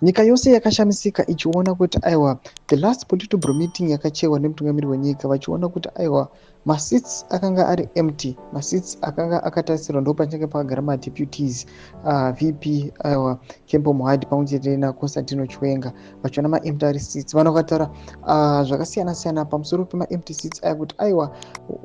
Nyika yose yakashamisika ichiona kuti aiwa, the last Politburo meeting yakachairwa nemutungamiri wenyika, vachiona kuti aiwa, maseats akanga ari empty, maseats akanga akatarisirwa ndo pachange pakagara madeputies VP, aiwa, Kembo Mohadi pamwe chete naConstantino Chiwenga, vachiona maempty ari seats. Vanhu vakataura zvakasiyana siyana pamusoro pemaempty seats aya kuti aiwa,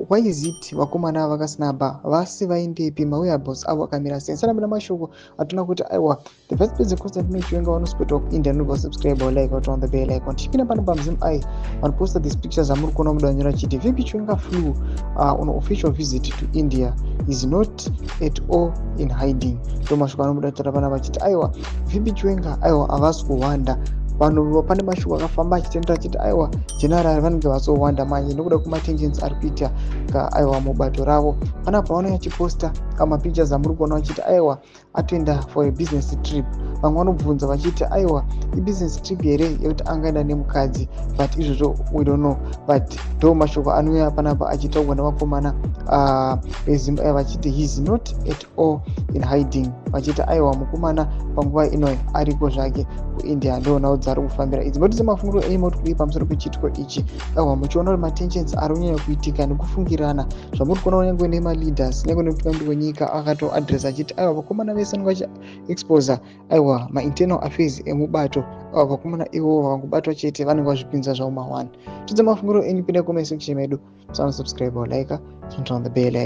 why is it vakomana vakasnabha vasi vaendepi, mawhereabouts avo akamira sei? Sanamira mashoko atona kuti aiwa, the Vice President Constantino Chiwenga vanosupportwa kuIndia. Nobva subscribe, like, on the bell icon. Tichipinda pano pamuzimu ai vanoposta these pictures amuri kuona muda vanyora chiti VP Chiwenga flew on official visit to India, is not at all in hiding. Ndo mashoko anobuda kutaura pana vachiti aiwa, VP Chiwenga aiwa havasi kuhwanda. Vanhu pane mashoko akafamba achitendera achiti aiwa, general vanenge vazowanda manje nekuda kwematensions ari kuita ka aiwa mubato ravo. Panapa vanouya achiposta kamapictures amuri kuona vachiti aiwa, atoenda for a business trip. Vamwe vanobvunza vachiti aiwa, ibusiness trip here yekuti angaenda nemukadzi? But izvozvo we don't know, but ndo mashoko anouya panapa achitaurwa nevakomana veZimbabwe vachiti he is not at all in hiding, vachiti aiwa, mukomana panguva ino ariko zvake kuIndia, ndo nhau dzaari kufambira idzi. Moti semafungiro enyu moti kudii pamusoro pechiitiko ichi? Aiwa, muchiona kuti matensions ari kunyanya kuitika nekufungirana zvamuri kuona, kunyange nemaleaders, nyange nemutungamiri wenyika akatoaddressa achiti aiwa, vakomana vese vanenge vachiexposa aiwa mainternal affairs emubato, aiwa, vakomana ivo vakangobatwa chete vanenge vazvipinza zvavo ma1. Tidze mafungiro enyu, pinda comment section medu, subscribe, like, turn on the bell icon.